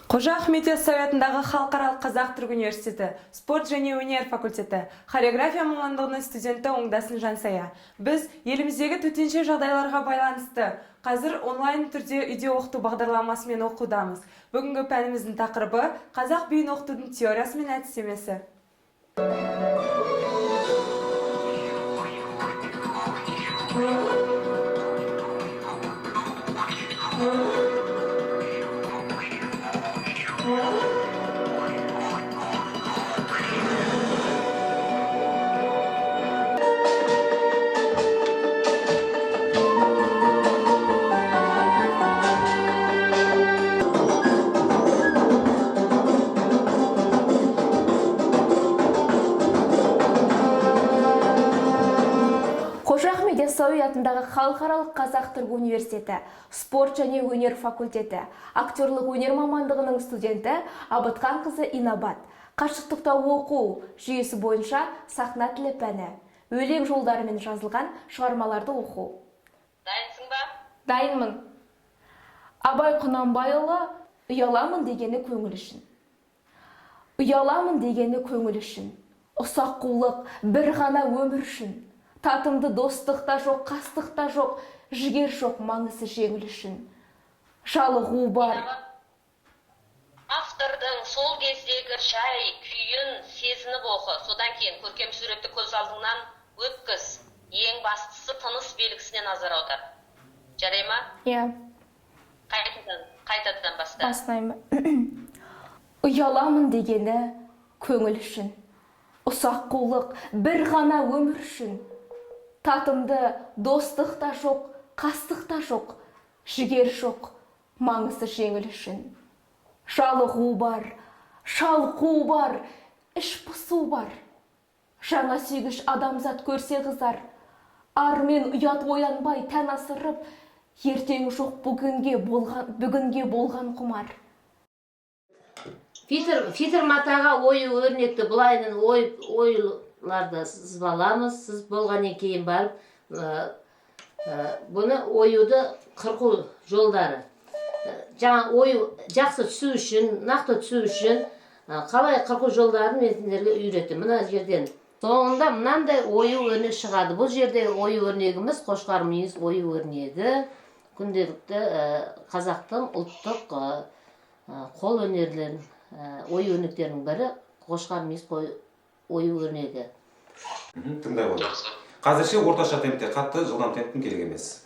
Қожа Ахмет Яссауи атындағы Халықаралық Қазақ-Түрік университеті спорт және өнер факультеті хореография мамандығының студенті Оңдасын Жансая. Біз еліміздегі төтенше жағдайларға байланысты қазір онлайн түрде үйде оқыту бағдарламасымен оқудамыз. Бүгінгі пәніміздің тақырыбы қазақ биін оқытудың теориясы мен әдістемесі. Қожа Ахмет Яссауи атындағы Халықаралық Қазақ-Түрік университеті спорт және өнер факультеті актерлық өнер мамандығының студенті Абытқанқызы Инабат. Қашықтықта оқу жүйесі бойынша сахна тілі пәні. Өлең жолдарымен жазылған шығармаларды оқу. Дайынсың ба? Дайынмын. Абай Құнанбайұлы «Ұяламын дегені көңіл үшін». Ұяламын дегені көңіл үшін. Ұсақ қулық бір ғана өмір үшін. Татымды достық та жоқ, қастық та жоқ, жігер жоқ маңызы жеңіл үшін. Жалығу бар. Автордың сол кездегі жай күйін сезініп оқы. Содан кейін көркем суретті көз алдыңнан өткіз. Ең бастысы, тыныс белгісіне назар аудар. Жарай ма? Иә. Қайтадан, қайтадан баста. Бастаймын. Ұяламын дегені көңіл үшін. Ұсақ қулық бір ғана өмір үшін. Татымды достық та жоқ, қастық та жоқ, жігер жоқ маңызы жеңіл үшін. Жалығу бар, шалқу бар, іш пысу бар. Жаңа сүйгіш адамзат көрсе қызар. Ар мен ұят оянбай тән асырып, ертең жоқ бүгінге болған, бүгінге болған құмар. Фитр матаға ою өрнекті былайынан ой оюларды сызып аламыз. Сызып болғаннан кейін барып бұны оюды қырқу жолдары. Жаңа ою жақсы түсу үшін, нақты түсу үшін қалай қырқу жолдарын мен сендерге үйреттім. Мына жерден соңында мынандай ою өрнек шығады. Бұл жердегі ою өрнегіміз қошқар мүйіз ою өрнегі. Күнделікті қазақтың ұлттық қол өнерлерін, ою өрнектерінің бірі қошқар мүйіз ою өрнегі. Тыңдай ғой. Қазірше орташа темпте, қатты жылдам темптің керек емес.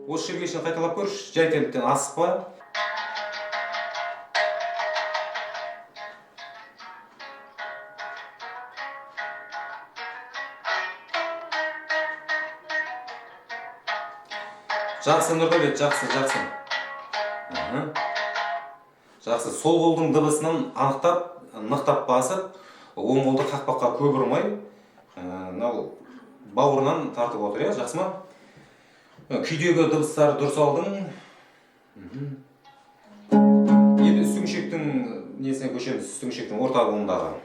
Осы жерге шейін қайталап көрші, жай темптен, асықпа. Жақсы, Нұрдәулет, жақсы, жақсы. Жақсы, сол қолдың дыбысынан анықтап, нықтап басып, оң қолды қақпаққа көп ұрмай, мынау бауырынан тартып отыр, иә, жақсы ма? Күйдегі дыбыстарды дұрыс алдың. Енді үстіңгі шектің несіне көшеміз, үстіңгі шектің орта буындағы.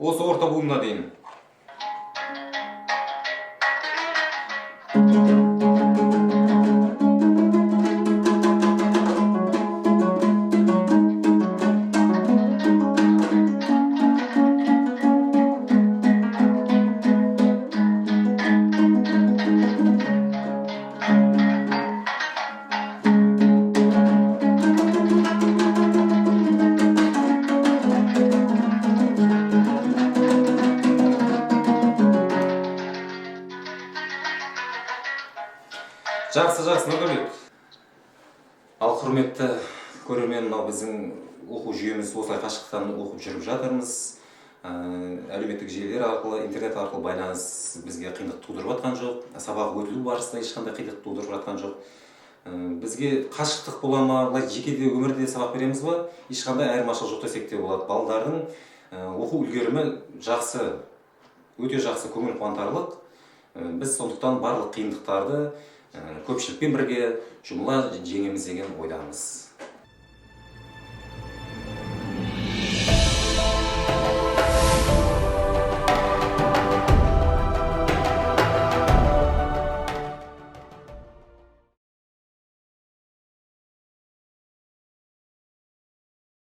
Осы орта буынына дейін. Жақсы, жақсы, Нұрдәулет. Ал құрметті көрермен, мынау біздің оқу жүйеміз осылай қашықтан оқып жүріп жатырмыз. Әлеуметтік желілер арқылы, интернет арқылы байланыс бізге қиындық тудырып жатқан жоқ. Сабақ өтілу барысында ешқандай қиындық тудырып жатқан жоқ. Бізге қашықтық бола ма, былай жеке де өмірде де сабақ береміз ба, ешқандай айырмашылық жоқ десек те болады. Балдардың оқу үлгерімі жақсы, өте жақсы, көңіл қуантарлық. Біз сондықтан барлық қиындықтарды көпшілікпен бірге жұмыла жеңеміз деген ойдамыз.